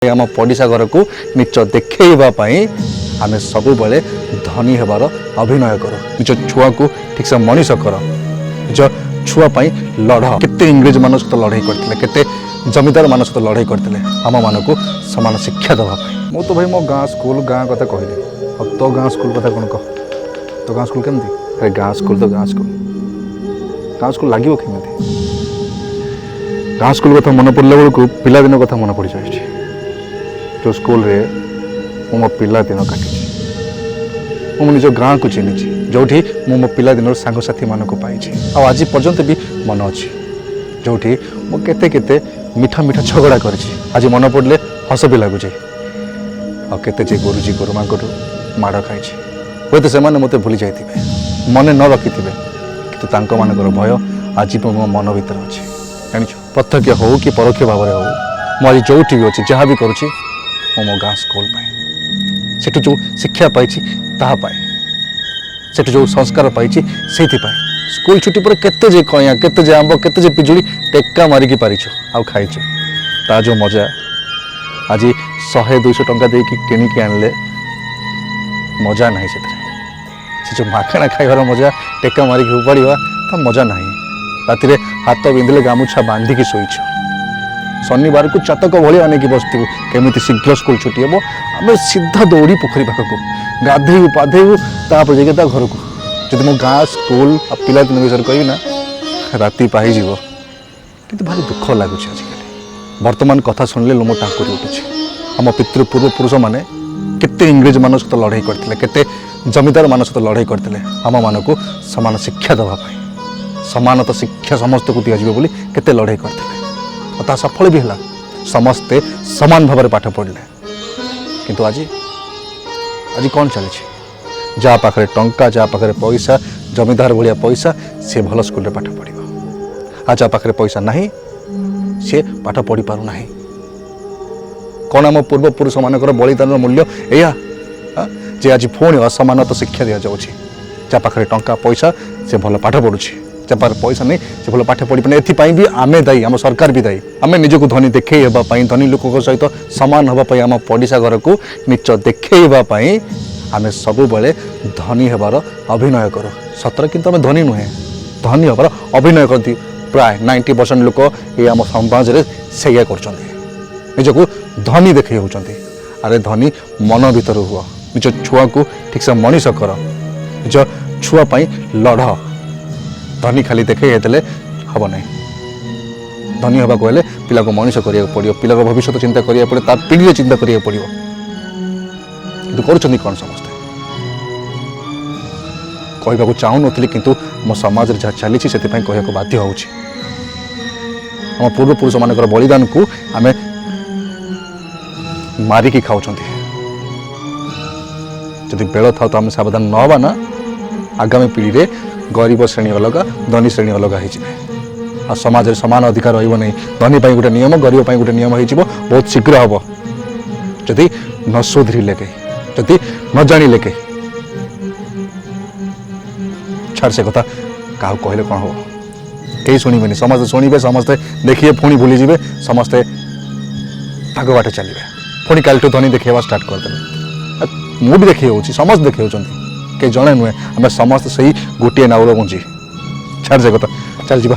ଆମ ପଡ଼ିଶା ଘରକୁ ନିଚ ଦେଖେଇବା ପାଇଁ ଆମେ ସବୁବେଳେ ଧନୀ ହେବାର ଅଭିନୟ କରୁ। ନିଜ ଛୁଆକୁ ଠିକ୍ସେ ମଣିଷ କର, ନିଜ ଛୁଆ ପାଇଁ ଲଢ଼। କେତେ ଇଂରେଜମାନଙ୍କ ସହିତ ଲଢ଼େଇ କରିଥିଲେ, କେତେ ଜମିଦାରମାନଙ୍କ ସହିତ ଲଢ଼େଇ କରିଥିଲେ ଆମମାନଙ୍କୁ ସମାନ ଶିକ୍ଷା ଦେବା ପାଇଁ। ମୁଁ ତ ଭାଇ ମୋ ଗାଁ ସ୍କୁଲ, ଗାଁ କଥା କହିଲି, ଆଉ ତୋ ଗାଁ ସ୍କୁଲ କଥା କ'ଣ କହ? ତୋ ଗାଁ ସ୍କୁଲ କେମିତି? ଆରେ ଗାଁ ସ୍କୁଲ ତ ଗାଁ ସ୍କୁଲ, ଗାଁ ସ୍କୁଲ ଲାଗିବ କେମିତି? ଗାଁ ସ୍କୁଲ କଥା ମନେ ପଡ଼ିଲା ବେଳକୁ ପିଲାଦିନ କଥା ମନେ ପଡ଼ିଯାଉଛି, ଯେଉଁ ସ୍କୁଲରେ ମୁଁ ମୋ ପିଲାଦିନ କାଟିଛି। ମୁଁ ମୋ ନିଜ ଗାଁକୁ ଚିହ୍ନିଛି, ଯେଉଁଠି ମୁଁ ମୋ ପିଲାଦିନର ସାଙ୍ଗସାଥିମାନଙ୍କୁ ପାଇଛି ଆଉ ଆଜି ପର୍ଯ୍ୟନ୍ତ ବି ମନେ ଅଛି, ଯେଉଁଠି ମୁଁ କେତେ କେତେ ମିଠା ମିଠା ଝଗଡ଼ା କରିଛି, ଆଜି ମନେ ପଡ଼ିଲେ ହସ ବି ଲାଗୁଛି, ଆଉ କେତେ ଯେ ଗୁରୁଜୀ ଗୁରୁମାଙ୍କଠୁ ମାଡ଼ ଖାଇଛି। ହୁଏତ ସେମାନେ ମୋତେ ଭୁଲି ଯାଇଥିବେ, ମନେ ନ ରଖିଥିବେ, କିନ୍ତୁ ତାଙ୍କମାନଙ୍କର ଭୟ ଆଜି ବି ମୋ ମନ ଭିତରେ ଅଛି। ଜାଣିଛୁ, ପ୍ରତ୍ୟକ୍ଷ ହଉ କି ପରୋକ୍ଷ ଭାବରେ ହଉ, ମୁଁ ଆଜି ଯେଉଁଠି ବି ଅଛି, ଯାହା ବି କରୁଛି, ମୁଁ ମୋ ଗାଁ ସ୍କୁଲ ପାଇଁ, ସେଠୁ ଯେଉଁ ଶିକ୍ଷା ପାଇଛି ତାହା ପାଇଁ, ସେଠୁ ଯେଉଁ ସଂସ୍କାର ପାଇଛି ସେଇଥିପାଇଁ। ସ୍କୁଲ ଛୁଟି ପରେ କେତେ ଯେ କଇଁଆ, କେତେ ଯେ ଆମ୍ବ, କେତେ ଯେ ପିଜୁଳି ଟେକା ମାରିକି ପାରିଛୁ ଆଉ ଖାଇଛୁ, ତା ଯେଉଁ ମଜା ଆଜି 100-200 ଟଙ୍କା ଦେଇକି କିଣିକି ଆଣିଲେ ମଜା ନାହିଁ ସେଥିରେ। ସେ ଯେଉଁ ମାଖଣା ଖାଇବାର ମଜା, ଟେକା ମାରିକି ଉପାଡ଼ିବା, ତା ମଜା ନାହିଁ। ରାତିରେ ହାତ ବିନ୍ଧିଲେ ଗାମୁଛା ବାନ୍ଧିକି ଶୋଇଛୁ। ଶନିବାରକୁ ଚାତକ ଭଳି ଅନେଇକି ବସିଥିବୁ, କେମିତି ଶୀଘ୍ର ସ୍କୁଲ ଛୁଟି ହେବ, ଆମେ ସିଧା ଦୌଡ଼ି ପୋଖରୀ ପାଖକୁ ଗାଧେଇବୁ ପାଧେଇବୁ, ତାପରେ ଯାଇକି ତା ଘରକୁ। ଯଦି ମୋ ଗାଁ ସ୍କୁଲ ଆଉ ପିଲାଦିନ ବିଷୟରେ କହିବି ନା, ରାତି ପାହିଯିବ। କିନ୍ତୁ ଭାରି ଦୁଃଖ ଲାଗୁଛି ଆଜିକାଲି। ବର୍ତ୍ତମାନ କଥା ଶୁଣିଲେ ଲୋମ ଟାଙ୍କୁରି ଉଠୁଛି। ଆମ ପିତୃ ପୂର୍ବପୁରୁଷମାନେ କେତେ ଇଂରେଜମାନଙ୍କ ସହିତ ଲଢ଼େଇ କରିଥିଲେ, କେତେ ଜମିଦାରମାନଙ୍କ ସହିତ ଲଢ଼େଇ କରିଥିଲେ ଆମମାନଙ୍କୁ ସମାନ ଶିକ୍ଷା ଦେବା ପାଇଁ, ସମାନତା ଶିକ୍ଷା ସମସ୍ତଙ୍କୁ ଦିଆଯିବ ବୋଲି କେତେ ଲଢ଼େଇ କରିଥିଲେ, ଆଉ ତାହା ସଫଳ ବି ହେଲା। ସମସ୍ତେ ସମାନ ଭାବରେ ପାଠ ପଢ଼ିଲେ। କିନ୍ତୁ ଆଜି ଆଜି କ'ଣ ଚାଲିଛି? ଯାହା ପାଖରେ ଟଙ୍କା, ଯାହା ପାଖରେ ପଇସା, ଜମିଦାର ଭଳିଆ ପଇସା, ସିଏ ଭଲ ସ୍କୁଲରେ ପାଠ ପଢ଼ିବ, ଆଉ ଯାହା ପାଖରେ ପଇସା ନାହିଁ ସିଏ ପାଠ ପଢ଼ିପାରୁନାହିଁ। କ'ଣ ଆମ ପୂର୍ବପୁରୁଷମାନଙ୍କର ବଳିଦାନର ମୂଲ୍ୟ ଏଇଆ ଯେ ଆଜି ପୁଣି ଅସମାନତା ଶିକ୍ଷା ଦିଆଯାଉଛି? ଯାହା ପାଖରେ ଟଙ୍କା ପଇସା ସେ ଭଲ ପାଠ ପଢ଼ୁଛି, ଯାହା ପାଖରେ ପଇସା ନାହିଁ ସେ ଭଲ ପାଠ ପଢ଼ିପାରୁନି। ଏଥିପାଇଁ ବି ଆମେ ଦାୟୀ, ଆମ ସରକାର ବି ଦାୟୀ। ଆମେ ନିଜକୁ ଧନୀ ଦେଖେଇ ହେବା ପାଇଁ, ଧନୀ ଲୋକଙ୍କ ସହିତ ସମାନ ହେବା ପାଇଁ, ଆମ ପଡ଼ିଶା ଘରକୁ ନିଚ ଦେଖେଇବା ପାଇଁ ଆମେ ସବୁବେଳେ ଧନୀ ହେବାର ଅଭିନୟ କରୁ। ସତରେ କିନ୍ତୁ ଆମେ ଧନୀ ନୁହେଁ, ଧନୀ ହେବାର ଅଭିନୟ କରନ୍ତି। ପ୍ରାୟ 90% ଲୋକ ଏଇ ଆମ ସମାଜରେ ସେଇଆ କରୁଛନ୍ତି, ନିଜକୁ ଧନୀ ଦେଖେଇ ହେଉଛନ୍ତି। ଆରେ ଧନୀ ମନ ଭିତରୁ ହୁଅ, ନିଜ ଛୁଆକୁ ଠିକ୍ସେ ମଣିଷ କର, ନିଜ ଛୁଆ ପାଇଁ ଲଢ଼। ଧନୀ ଖାଲି ଦେଖେଇ ହେଇଥିଲେ ହେବ ନାହିଁ। ଧନୀ ହେବାକୁ ହେଲେ ପିଲାକୁ ମଣିଷ କରିବାକୁ ପଡ଼ିବ, ପିଲାର ଭବିଷ୍ୟତ ଚିନ୍ତା କରିବାକୁ ପଡ଼ିବ, ତା ପିଢ଼ିର ଚିନ୍ତା କରିବାକୁ ପଡ଼ିବ। କିନ୍ତୁ କରୁଛନ୍ତି କ'ଣ ସମସ୍ତେ? କହିବାକୁ ଚାହୁଁନଥିଲି, କିନ୍ତୁ ଆମ ସମାଜରେ ଯାହା ଚାଲିଛି ସେଥିପାଇଁ କହିବାକୁ ବାଧ୍ୟ ହେଉଛି। ଆମ ପୂର୍ବପୁରୁଷମାନଙ୍କର ବଳିଦାନକୁ ଆମେ ମାରିକି ଖାଉଛନ୍ତି। ଯଦି ବେଳ ଥାଉ ତ ଆମେ ସାବଧାନ ନ ହେବା ନା, ଆଗାମୀ ପିଢ଼ିରେ ଗରିବ ଶ୍ରେଣୀ ଅଲଗା, ଧନୀ ଶ୍ରେଣୀ ଅଲଗା ହେଇଯିବେ, ଆଉ ସମାଜରେ ସମାନ ଅଧିକାର ରହିବ ନାହିଁ। ଧନୀ ପାଇଁ ଗୋଟେ ନିୟମ, ଗରିବ ପାଇଁ ଗୋଟେ ନିୟମ ହେଇଯିବ। ବହୁତ ଶୀଘ୍ର ହେବ ଯଦି ନ ସୁଧରିଲେ କେହି, ଯଦି ନ ଜାଣିଲେ କେହି। ଛାଡ଼ ସେ କଥା, କାହାକୁ କହିଲେ କ'ଣ ହେବ? କେହି ଶୁଣିବେନି। ସମସ୍ତେ ଶୁଣିବେ, ସମସ୍ତେ ଦେଖିବେ, ପୁଣି ଭୁଲିଯିବେ, ସମସ୍ତେ ତାଙ୍କ ବାଟେ ଚାଲିବେ। ପୁଣି କାଲିଠୁ ଧନୀ ଦେଖେଇବା ଷ୍ଟାର୍ଟ କରିଦେବେ। ମୁଁ ବି ଦେଖେଇ ହେଉଛି, ସମସ୍ତେ ଦେଖେଇ ହେଉଛନ୍ତି, କେହି ଜଣେ ନୁହେଁ। ଆମେ ସମସ୍ତେ ସେଇ ଗୋଟିଏ ନାଉର ପୁଞ୍ଜି। ଛାଡ଼ ସେ କଥା, ଚାଲ ଯିବା।